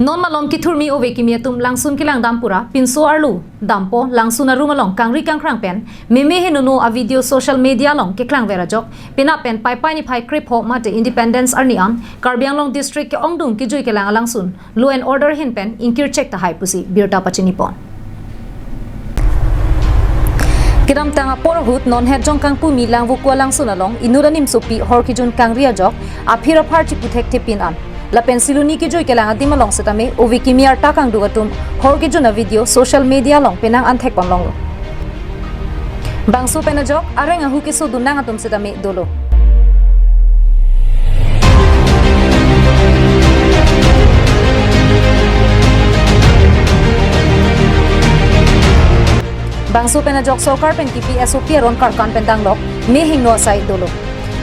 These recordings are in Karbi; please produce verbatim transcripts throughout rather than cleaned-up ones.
Non malom kethurmi ove kimi atum langsun kelang dam pura pinso arlo dampo. Langsun arum along kangri kangkrang pen meme henono a video social media along keklangver ajok penap pen Paipai niphai krepho mate Independence arni an Karbi Anglong district ke-ongdung kejui kelang alangsun law and order ahin pen ingkir chek tahai pusi birta pachinipon. Kedamtang apor ahut non het jong kangpumi Langvoku alangsun along inut animsopi hor kejun kangri ajok aphir aphar chiputhekthepin an lapen siluni kejui kelang adim along setame ove kimi arta kangduk atum hor kejun a video social media along penang an thekpon longlo. Bangso pen ajok areng ahu kesodun nang atum setame dolo. Bangso pen ajok sorkar pen kipi S O P aron karkan pen danglok mehingno asai dolo.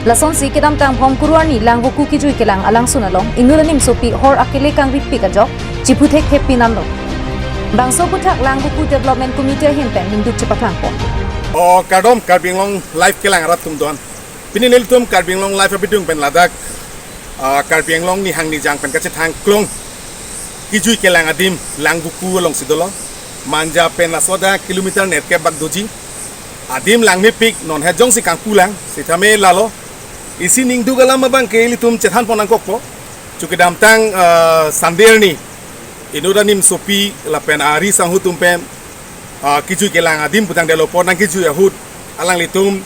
Lasonsi kedamtang Bhomkuru arni Langvoku kejui kelang alangsun along inut animsopi hor akele kangvitpik ajok chiputhekthepin anlo. Bangso aputhak Langvoku Development Committee ahin pen ningduk chepatangpon. O kardom Karbi Anglong Live kelang arat atum don. Pini nelitum Karbi Anglong Live abidung pen ladak, ah, Karbi Anglong nihang nijang pen kachethang klong kejui kelang adim Langvoku alongsi dolo. Manja pen laso ada kilometer nerkep bak doji. Adim langmepik, non het jongsi kangpu lang, sitame lalo. Isi ningduk alam abang ke ilitum chethanpon nangkokpo. Chu kedamtang, eh, Sunday arni inut animsopi lapen ari sangho atum pen, eh, kejui kelang adim pu tangdetlo apot nangkejui ahut alanglitum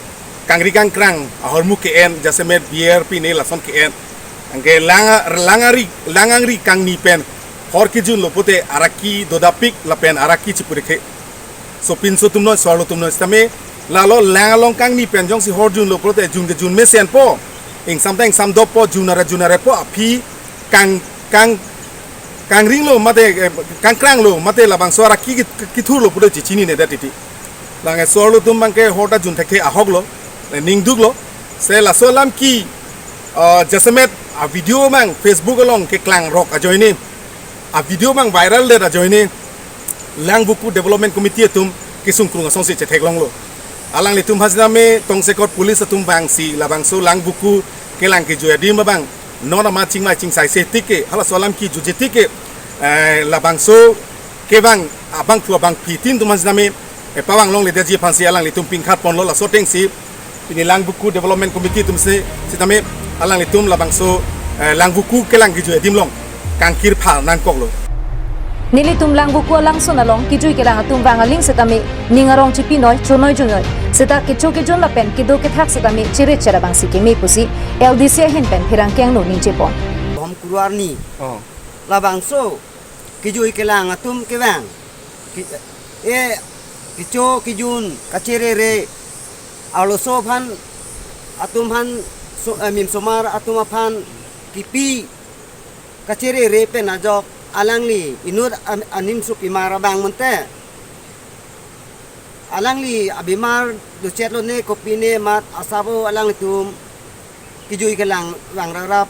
kangri kangkrang ahormu ke-en jasemet beer pine lason ke-en. Anke lang, lang ari, lang angri kangni pen hor kejunlo pute araki dodapik lapen araki chipurekhe. So pinso atum noi, so arlo atum noi sitame lalo lang along kangni pen jongsi hor junlo pulote jun kejun mesenpo. Ingsam ta ingsam doppo, jun ara jun arepo, aphi kang, kang, kangringlo mate, eh, kangkranglo mate labangso araki kit-, kithurlo pulote chichinine det titi. Lang e so arlo atum abang ke hor ta junthekthe ahoklo, eh, ningduklo. Se laso alam ke, eh, jasemet a video abang Facebook along keklangrok ajoine, a video abang viral det ajoine Langvoku Development Committee atum kesung krung asonsi chetheklonglo. Alanglitum aphan sitame tongsekot police atum vangsi labangso Langvoku kelang kejui adim abang non amat chingmai chingsai se tik ke, halaso alam kejutje tik ke, eh, labangso kevang abangphu abangphi tin atum aphan sitame, eh, pavang longledetji aphansi alanglitum pingkhatponlo. Laso atengsi pini Langvoku Development Committee atumsi sitame alanglitum labangso, eh, Langvoku kelang kejui adim along kangkirphar nangkoklo. Nelitum Langvoku alangsun along kejui kelang atum vang aling sitame ning arong chipinoi, chonoi junoi, seta kecho kejun lapen kedo kethak sitame chiri chera abangsi keme pusi L D C ahin pen pherangke angno ningjepon. Bhomkuru arni. Oh. Labangso kejui kelang atum kevang. Ki-, e, kecho kejun kachere re, arloso aphan atum aphan so, eh, mim somar atum aphan kipi kachere re pen ajok alangli inut an-, animsopi mar abang mente. Alangli abimar dochet lone kopine amat asabo alanglitum kejui kelang vang rarap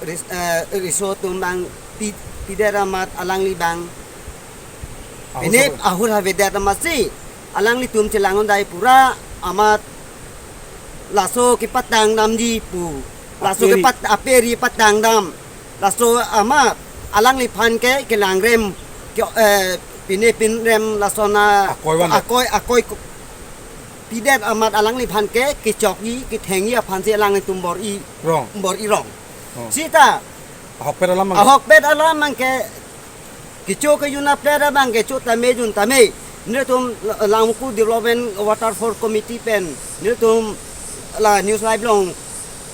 ris-, eh, riso atum abang pi-, pidet amat alangli abang. Ahut pine sabo. Ahut havedet amatsi alanglitum chelang-un-dai pura amat laso kepatang damji pu. Laso aperi. Kepat-, aperi patang dam. Laso amat alangliphan ke kelangrem ke, eh, pine pinrem lason a akoi van. Akoi, akoi ku-, pidet amat alangliphan ke kechokji kethengji aphansi alanglitum bor-i. Rong. Bor-i rong. Oh. Sita ahokpet alam abang. Ahokpet alam abang ke kecho kejun aplet abang ke cho tame jun tame. Nelitum Langvoku Development Water Force Committee pen nelitum la News Live along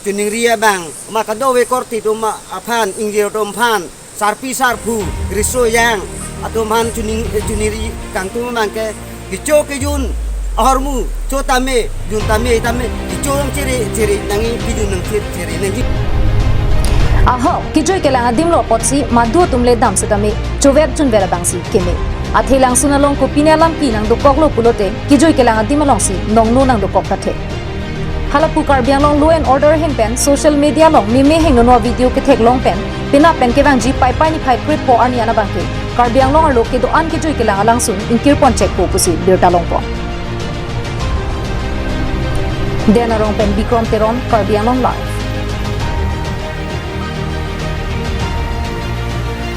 choningri abang ma kadokave korte atum aphan, ingjir atum aphan, sarpi sarpo, riso yang atum aphan choning, choningri kangtung abang ke kecho kejun ahormu cho tame, jun tame, tame kecho nangchere chere nangji, kejun nangchere chere nangji. Ahok kejui kelang adim lo apotsi madu atum le dam setame chover chunver abangsi keme. Athe langsun along kopine alam ke nangdokoklo pulote kejui kelang adim alongsi nongno nangdokok ta the. Halapu Karbi Anglong Law and Order ahin pen social media along meme hingno video ketheklong pen penap pen kevangji Paipai niphai krepho arni an abang ke Karbi Anglong arlo kedo-an kejui kelang alangsun ingkirpon chekpo pusi birta longpon. Den Arong pen Bikrom Teron, Karbi Anglong Live.